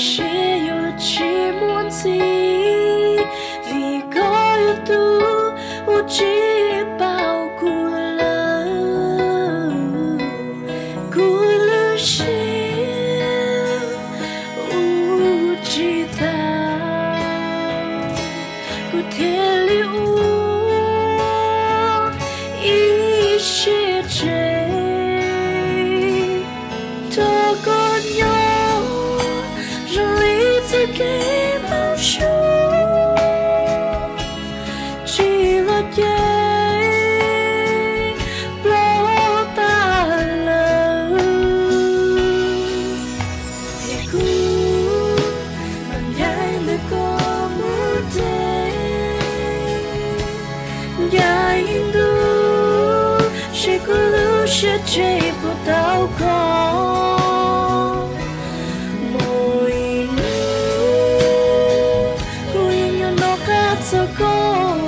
seb yuav tsis muaj ntxiv, vim koj yog tus uas tsis paub kuv lawm. Kuv lub siab ua tsis tau, kuv thiaj li ua ib siab tseg. Nrog koj nyob zoo li txoj kev mus zoo, tsis los ces ploj tag lawm. Es kuv mam ncaim ntawm koj mus deb, ncaim ntuj seb kuv lub siab tseg puas tau koj. Muaj ib hnub kuv yeej yuav nov qab txog koj,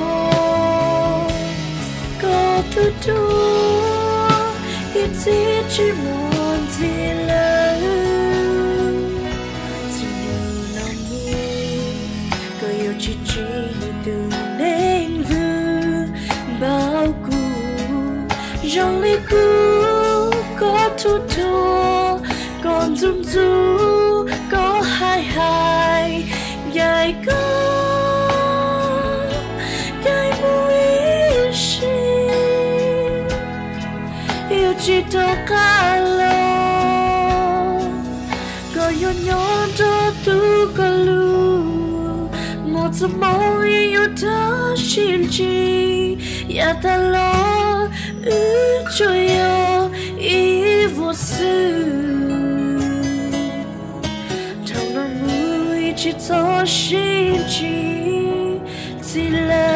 koj tus duab ib txhis tsis muaj ntxiv lawm. Txij hnub no mus koj yuav tsis tseg ib tug neeg vwm npaum kuv, zoo li kuv koj ruam ruam, koj ntxub ntxub, koj hais hais, ncaim koj ncaim mus ib sim, yuav tsis rov qab los. Koj yuav nyob nrog tus koj hlub, mus txog moo yeej yuav rov sib ntsib, yav tas los wb tsuas yog ib vuag xwb. Dhau no mus wb tsis txhob sib ntsib txhij lawm.